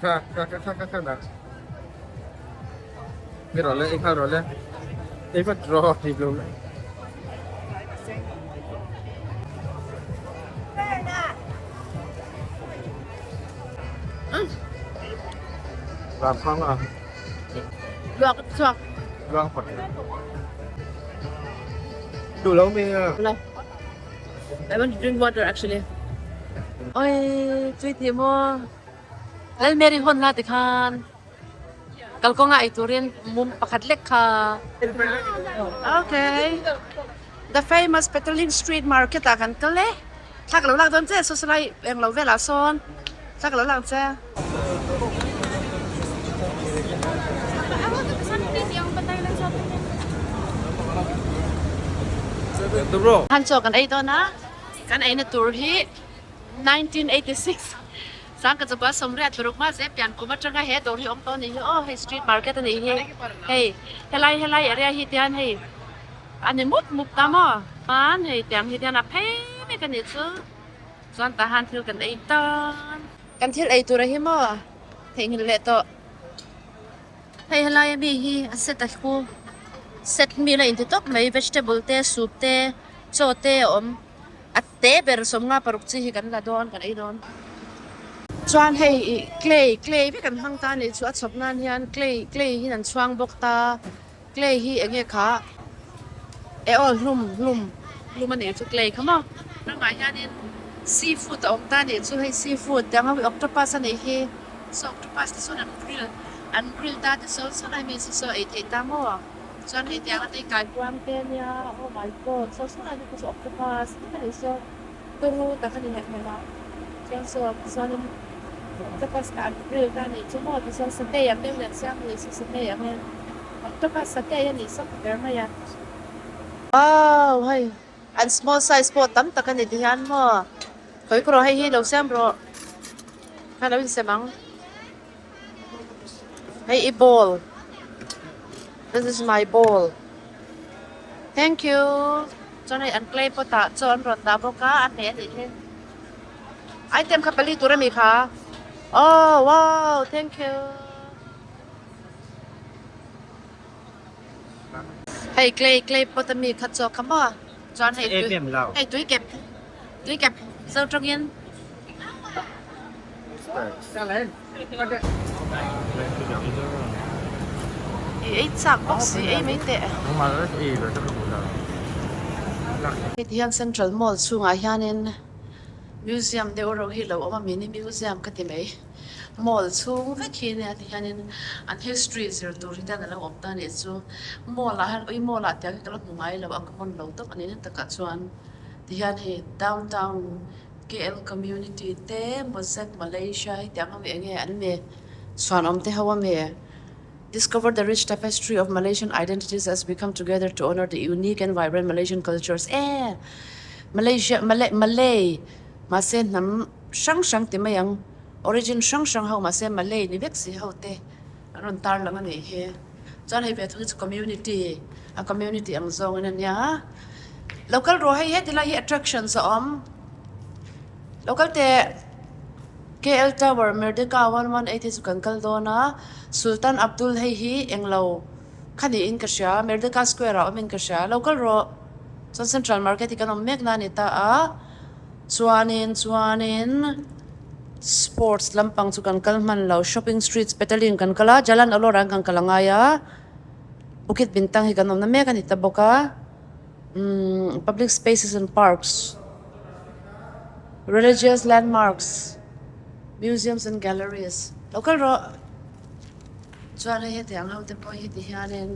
Kha kha kha kha kha kha dah. Ni rawh le, ei nghal rawh le. Ei vat rawh ei lo le. Ram khang a. Luak chuak. Luak pat. Duh lo mi a. No. I want to drink water actually. Oi, chui ti mo. Lal Mary hon la ti khan. Kalkawnga ei turin mum pakhat lek kha. Okay. The famous Petaling Street Market ah kan kal e. Thla ka lo lak dawn che saw salai englo velah sawn thla ka lo lak che. Han chaw kan ei dawn a, kan eina tur hi 1986 Sangka chawpa sawmriat paruk mahse pian kum atanga he dawr hi awm tawh a nih hi aw hei street market a nih hi hei helai helai area hi te hian hei a ni mup mup ta maw chuan hei tiang hi te hian a phei vek a nih chu chuan tah han thil kan ei tan. Kan thil ei tur a hi maw theihnghilh leh tawh hei helai ami hi a set a khu set meal a inti tawp mai vegetable te soup te chaw te a awm. A te ber sawmnga paruk chi hi kan la dawn, kan ei dawn. Chuan hei ih clay, clay vek an hmang ta a nih chu a chhawp nan hian clay, clay hi an chhuang bawk ta, clay hi eng nge kha e aw hlum, hlum, hlum a nih chu clay kha maw. Ramah hianin seafood a awm ta a nih chu hei seafood tiang ho hi octopus a nih hi, saw octopus te sawn an grill, an grill ta te sawn sawn a hemi chu saw ei theih ta maw. Chuan hei tiang ate kai kuang te ania oh my god saw saw lai te pawh chu octopus vek ani saw turu tak ani leh hmel a chuan saw chuanin octopus kha an grill ta anih chu maw tichuan satay ang deuhin an siam anih chu satay ang hian octopus satay anih saw ta ber mai a. Wow hei an small size pawh tam tak ani ti hian maw khawi kawr hei hi lo siam rawh kha lo insem ang. Hei i bowl this is my bowl thank you chuan hei an clay pot ah chaw an rawn dah bawk a a hmeh a nih hi item kha pali tur ami kha oh wow thank you hei clay clay pot ami kha chaw kha maw chuan hei hei tui kep tui kep zo tawngin. I ei chak bawk si ei mai teh. Heti hian Central Mall chhungah hianin museum deuh ro hi lo awm a mini museum ka ti mai. Mall chhung vek hi nia ti hianin an history zir tur hi te hian a lo awm ta a nih chu. Mall ah hian ui mall ah tiang hi ka la hmu ngai lo a ka hmun lo tawp a ni takah chuan ti hian hei downtown KL community te Mosaic Malaysia hi tiang ho hi enge an ni chhuanawm te ho a mi Discover the rich tapestry of Malaysian identities as we come together to honour the unique and vibrant Malaysian cultures e Malaysia Malay Malay mahse hnam hrang hrang ti mai ang origin hrang hrang ho mahse Malay ni vek si ho te an rawn tar lang a nih hi chuan hei ve thung hi chu community a community ang zawng in a nia local rawh hei heti lai hi attractions a awm local te K_L tower Merdeka 118 hi chu kan kal dawn a Sultan Abdul hei hi englo kha niin ka hria Merdeka square ah awmin ka hria local rawh chuan central market hi kan awm mek na a ni ta a chuanin chuanin. Sports lampang chu kan kal hman lo shopping streets petaling kan kal a Jalan Alor ah kan kal a ngai a Bukit Bintang hi kan awmna mek a ni ta bawk a umm public spaces and parks religious landmarks museums and galleries lo kal rawh chuan hei hetiang ho te pawh hi ti hianin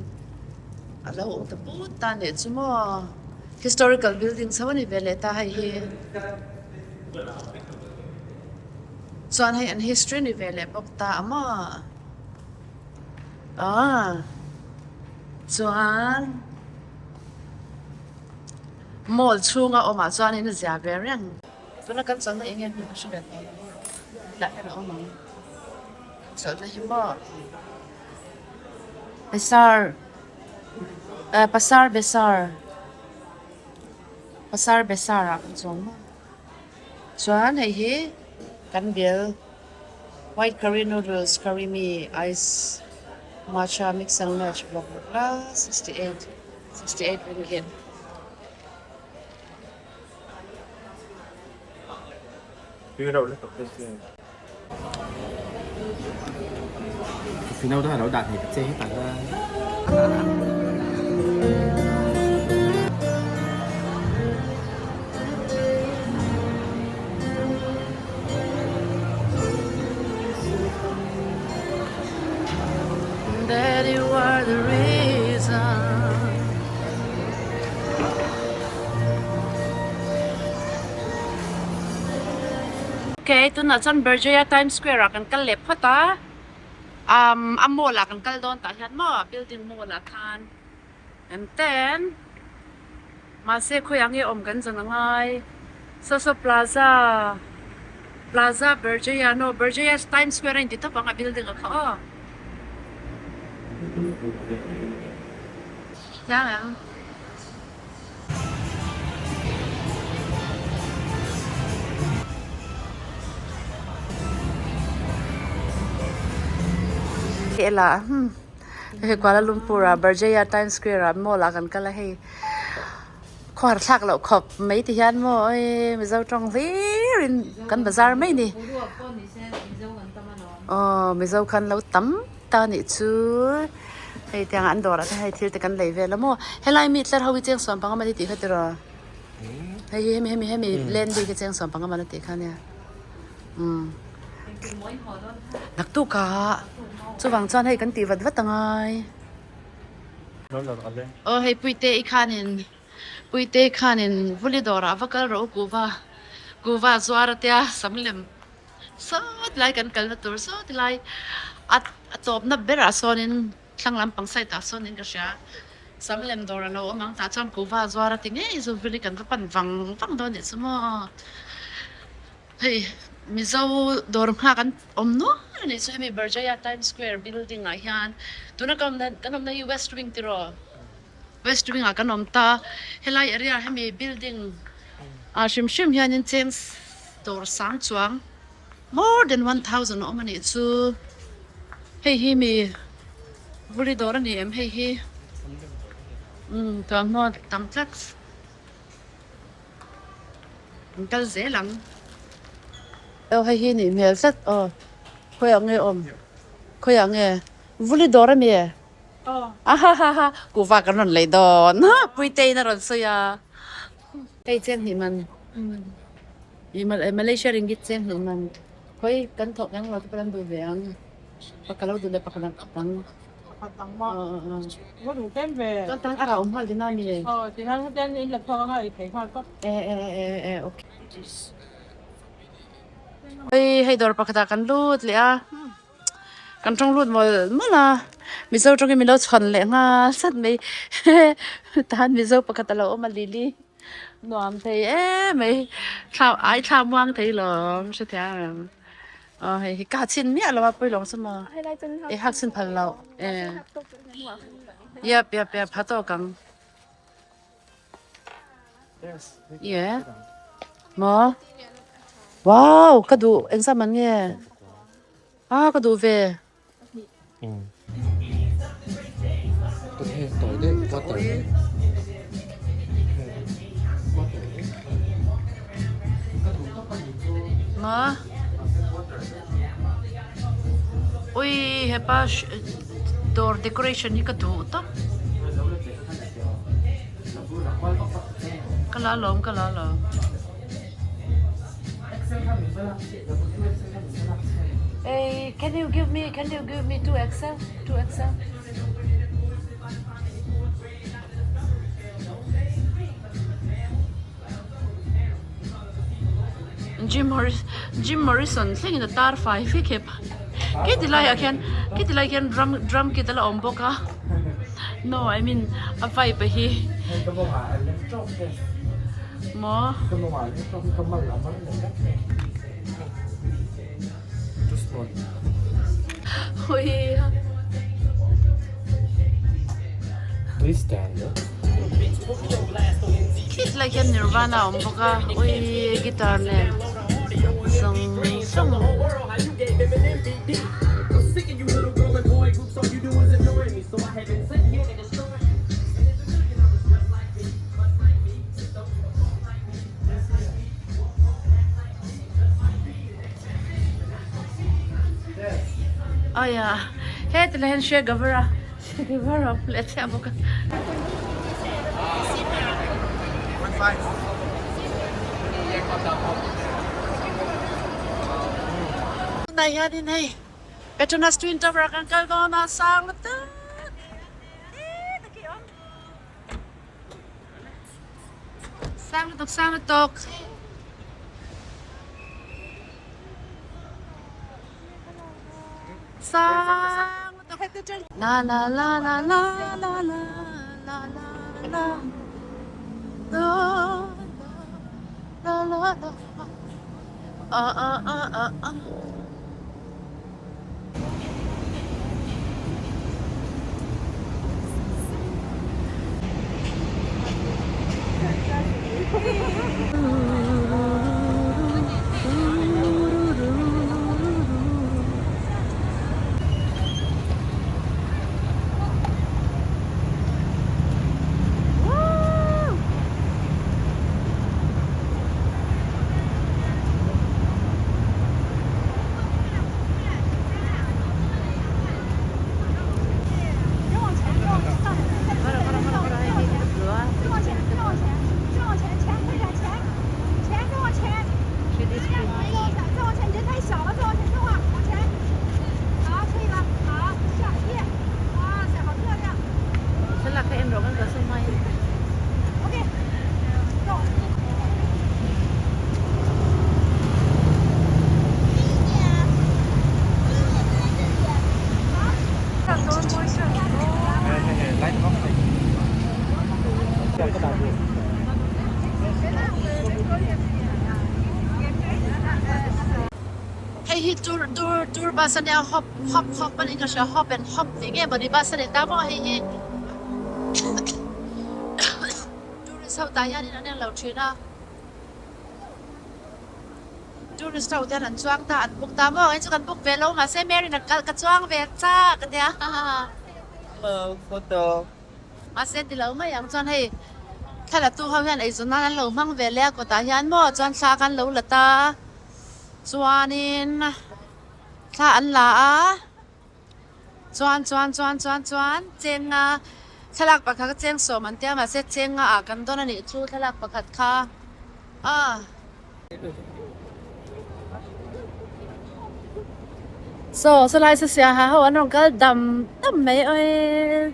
a lo awm ta put ta a nih chu maw historical building chho a ni ve leh ta hei hi. Chuan hei an history ni ve leh bawk ta a maw? Aaa chuan mall chhunga awmah chuanin a zia ve reng. Tuna kan chawlhna eng nge hmun ka hre ve tawh lo tlai hian a awm ang chawlhna hi maw Besar eh Pasar Besar Pasar Besar ah kan chuang maw? Chuan hei hi kan bill White curry noodles, curry mee, ice matcha mix and match blah blah blah 68 68 ringgit. That you are the reason. Okay, tunah chuan Berjaya Times Square ah kan kal leh phawt a, um a mall ah kan kal dawn tah hian maw building mall ah khan and then mahse khawiah nge awm kan zawn angai Soso Plaza Plaza Berjaya no Berjaya Times Square a inti tawp ang a building ah kha aw. Hei Kuala Lumpur ah Berjaya Times Square ah mall ah kan kal a hei khuar thlak loh khawp mai ti hian maw oi Mizo tawng hlir in kan bazar mai ni aw Mizo khan lo tam ta nih chu hei tiang an dawrah te hei thil te kan lei vel a maw helai mi tlar ho hi cheng suam panga man i tih kha tiraw hei hi hemi hemi hemi len bik hi cheng suam panga man a tih kha nia umm naktuk ah chuvang chuan hei kan tih vat vat angai aw hei puite i khanin puite i khanin vuli dawrah va kal rawh u kuhva kuhva zuar a tia sam lem. Saw tilai kan kalna tur saw tilai a tawpna berah sawnin thlang lampang side ah sawnin ka hria sam lem dawr a lo awm ang tah chuan kuhva zuar a ti ngei chu vili kan va pan vang vang dawn anih chu maw hei Mizo dawr nghak an awm nual anih chu hemi Berjaya Times Square building ah hian tuna ka awmna kan awmna hi West Wing tiraw West Wing ah kan awm ta helai area hemi building ah hrim hrim hianin cheng Dawr sang chuang more than 1000 a awm a nih chu hei hi mi vuli dawr a ni em hei hi umm thuamhnaw tam tlat an kal zel ang aw hei hi nih hmel tlat aw khawiah nge awm khawiah nge vuli dawr a ni e ahahaha kuhva kan rawn lei dawn puiteiin a rawn sawi a. Hei cheng hnih man i Malaysia ringgit cheng hnih man khawi kan thawk ang lo te pawh an duh ve ang pakhat lo duh leh pakhat ang dang chuan tan a rah awm nghal dina mi e e e e okay hei hei dawr pakhat ah kan lut leh a. Kan tawng lut mawlh mawlh a, Mizo tawngin min lo chhawn leh nghal sat mai tahan Mizo pakhat a lo awm a Lily nuam thei em mai thla ai thla muang thei lawm hrethiam em aw hei hi ka chhin miah lo a pawilawng chu maw i hak chhin phal loh e yep yep yep ha tawk ang ye maw wow ka duh engzah man nge. A ka duh ve. Ma. Ui hepa dawr decoration hi ka duh tawp. Ka la alawm ka la alawm. Hey, can you give me, can you give me 2XL? 2XL? Jim Morris, Jim Morrison thlengin a tar fai vek he pa. Khi ti laiah khian, khi ti laiah khian drum drum kit a la awm bawk a. No, I mean a vibe a hi. Maw? Khit lai khian Nirvana a awm bawk a ui guitar nen zawng zawng. Aia heti lai hian Che Guevara Che Guevara a awm leh chiah bawk a. Tunah hianin hei Petronas Twin Tower ah kan kal dawn a sang lutuk he taki a awm. Sang lutuk sang lutuk. Sang lutuk. La la la la la la la la la la la la la la ah ah ah ah ah. Hei hi tour tour tour bus a nia hop hop hop a niin ka hria hop and hop tih nge mawni bus a ni ta maw hei hi tourist ho tah hianin an englo thin a tourist ho te hian an chuang ta an book ta maw hei chu kan book ve lo mahse Mary in ka chuang ve chak a nia mahse ti lo mai ang chuan hei thla la tu ho hian eizawn nan an lo hmang ve leh a kawtah hian maw chuan thla khan lo la ta chuanin thla an la a. Chuan chuan chuan chuan chuan chenga thlalak pakhat kha cheng sawm an tia mahse chenga ah kan dawn a nih chu thlalak pakhat kha a. Saw sawlai saw siaha ho an rawn kal dam dam mai awii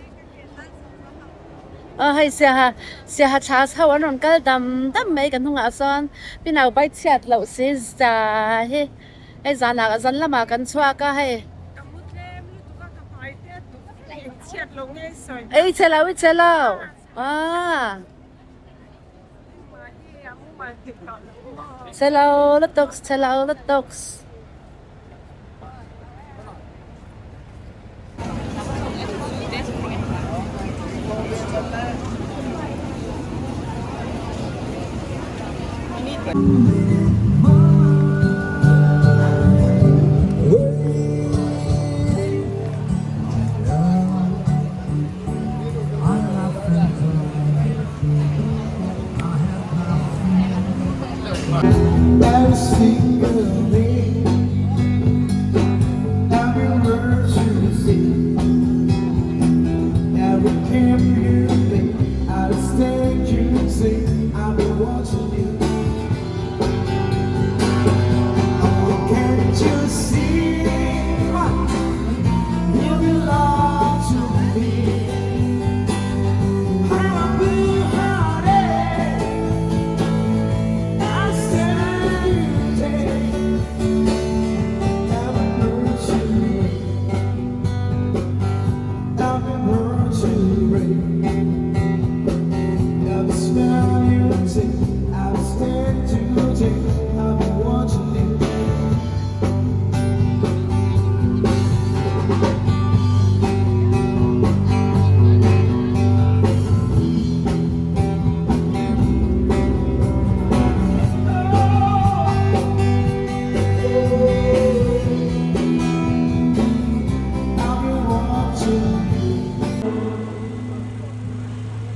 aw hei siaha siaha thla ho an rawn kal dam dam mai kan hnungah sawn pinau bai chhiat loh si za hi. Hei zanah zan lamah kan chhuak a hei. Ka mu tlem lutuk a ka hmai te a duk i chhiat lo nge sawi. Ei chhe lo i chhe lo ah. Chhe lo lutuk chhe lo lutuk.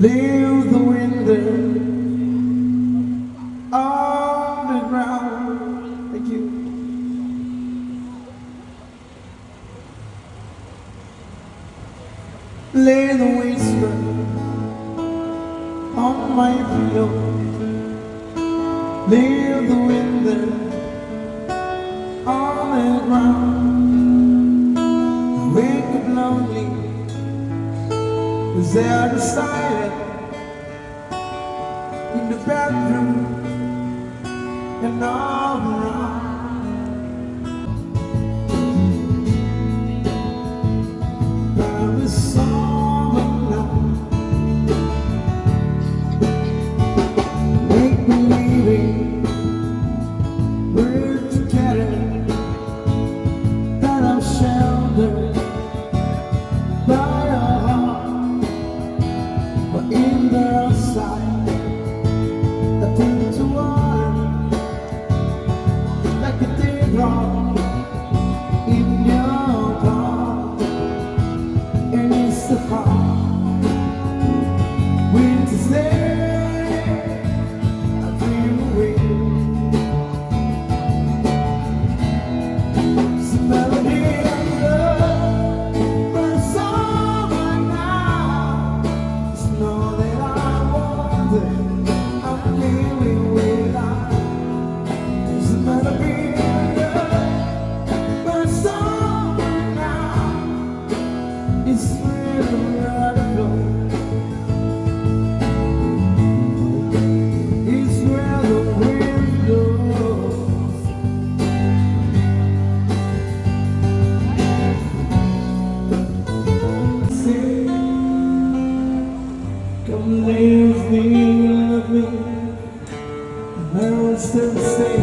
Leave the window on the ground. Thank you. Lay the whisper on my pillow. Leave the window on the ground. I wake up lonely. Is there a silence in the bedroom and all around? There is someone now. Make believing we're together, that I'm sheltered by your heart. But in the sight, I turn to water like a teardrop in your palm, and it's the heart winter's day. I dream away. It's a melody of love, but it's over now. It's know that I want it. I'm living without. It's a melody of love, but it's over now. It's where the water flows. It's where the wind blows. Say, come leave me, love me, and I will still say.